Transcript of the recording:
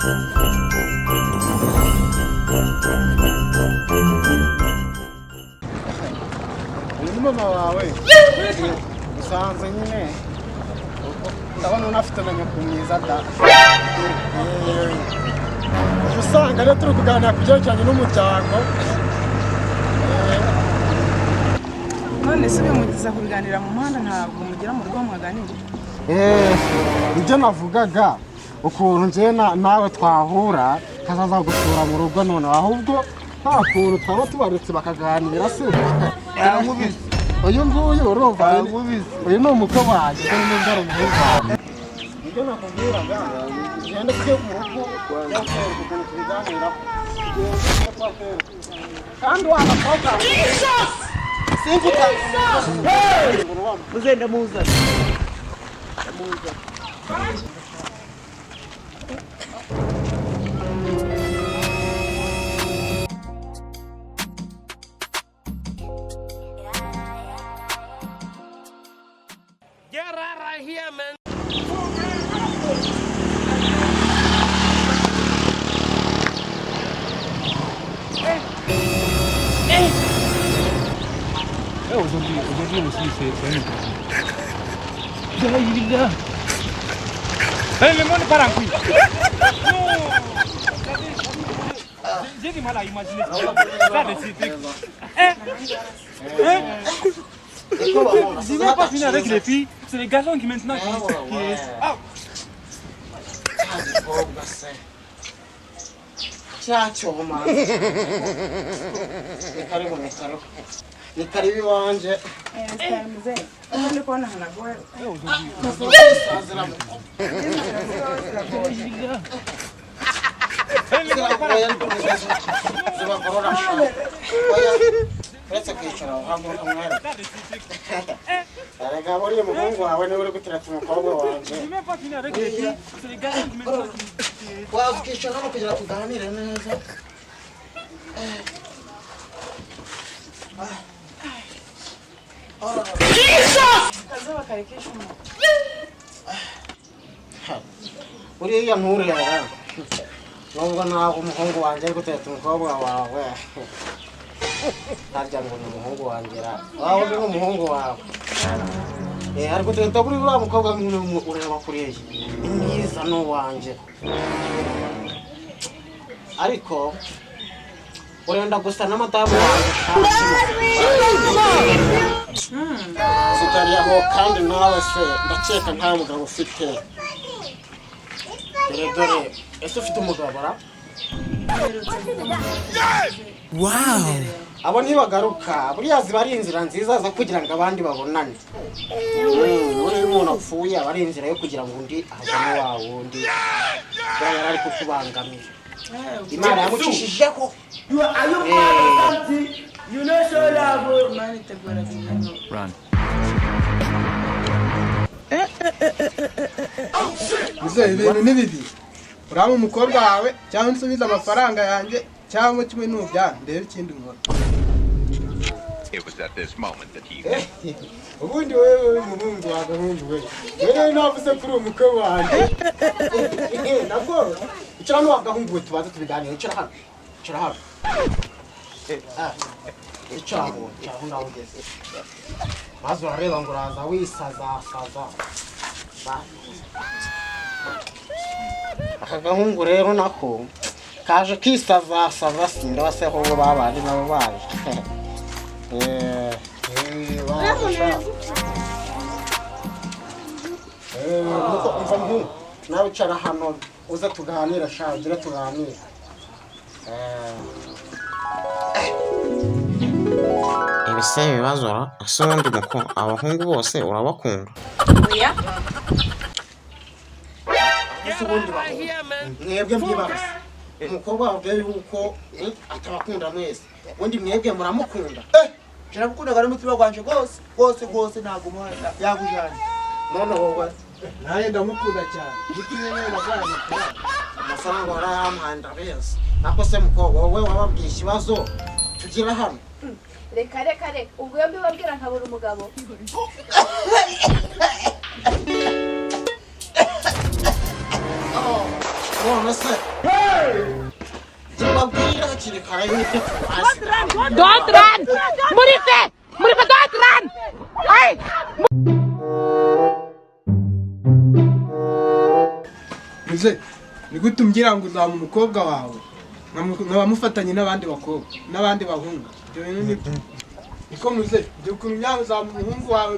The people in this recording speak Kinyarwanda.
Uyu ni mama wawe usanze nyine, ndabona unafite na nyoko mwiza da. Ujya usanga rero turi kuganira ku byerekeranye n'umuryango. None se bimugeza kubiganira mu muhanda, ntabwo mugera mu rugo mwaganira? Ibyo navugaga, ukuntu njyewe nawe twahura kazaza gusura mu rugo, none ahubwo nta kuntu twaba tubaretse bakaganira se? Yankubise. Uyu nguyu urumva Yankubise. Uyu ni umukwe wanjye, dore nubwo ari umuhungu wanjye. Nibyo nakubwiraga, tugende tujye mu rugo, tujye kwereka ukuntu tubiganiraho. Tugende tujye kubakwereka. Kandi wa bakobwa simvuga. Muzenda muzana. Aujourd'hui, aujourd'hui aussi, c'est un autre. Il est là. Eh, le monde part en couille. Non. J'ai du mal à imaginer ça. Ça, c'est trucs. Hein? Hein? Je n'ai pas fini avec les filles. C'est les garçons qui maintenant qui. Ah. Gikobwa se cyacyoma, ni karibu, ni karibu, ni karibu iwanjye. Muzehe, ndi kubona hanagowe. Ziragoye ariko zibagorora. Oya, uretse kwicara, uhaguruka mwere. Erega buriya umuhungu wawe niwe uri gutereta umukobwa wanjye. Je n'ai pas fini avec les filles. C'est les garçons qui maintenant qui. Waza ukicara hano kugira ngo tuganire neza. Akazuba kari kishuma. Buriya ntureba, nubwo nawe umuhungu wanjye ari gutereta umukobwa wawe, harya ngo ni umuhungu wanjye ra? Wawe ni umuhungu wawe. Ari gutereta buri uriya mukobwa nyine ureba kuriya ni mwiza, ni uwanjye, ariko urenda gusa na madamu wanjye zitariyaho. Kandi nawe se ndakeka nta mugabo ufite. Dore dore, ese ufite umugabo ra? Abo ntibagaruka. Buriya ziba ari inzira nziza zo kugira ngo abandi babonane. Buriya iyo umuntu apfuye aba ari inzira yo kugira ngo undi abone wa wundi buriya yari ari kukubangamira, Imana yamucishijeho. Imana itegura ibintu. Muzehe, ibintu ni bibi. Uraba umukobwa wawe cyangwa unsubize amafaranga yanjye, cyangwa kimwe n'ubyara ndebe ikindi nkora. It was at this moment that he knew. Ubundi wewe muhungu wa gahungu we, wewe navuze kuri umukwe wanjye nabwo. Icara hano wa gahungu we, tubanze tubiganire. Icara hano, icara hano. Ah, icara aho, icara aho ngaho ugeze, maze urareba ngo uraza wisazasaza. Aka gahungu rero nako kaje kisazasaza, sindabase ahubwo babanje nabo baje. Baje sha. Nuko umva muhungu, nawe icara hano uze tuganire sha, ugire tuganire. Ibi se ibibazo ra? Ese ubundi muko abahungu bose urabakunda? Oya. Ese ubundi bahungu mwebwe mwibaza, umukobwa wabwiye yuko atabakunda mwese, ubundi mwebwe muramukunda? Naramukundaga n'umutima wanje rwose rwose rwose, ntabwo umuhanda yakujyanye. None wowe? Nanjye ndamukunda cyane, gitumye nyine naguhaye amafaranga. Amafaranga warayampaye, ndabizi. Nako se mukobwa, wowe wababwiye ikibazo tugira hano? Reka reka reka, ubwo iyo mbibabwira nkabura umugabo. None se tubabwire hakiri kare y'ibyo tubazi. Don't run! Murife! Murife, don't run! Hey! Muze, ni gute umbwira ngo uzaba umukobwa wawe nkaba mufatanye n'abandi bakobwa n'abandi bahungu? Ibyo bintu ni byo niko muze, ibyo ukuntu myanga uzaba umuhungu wawe.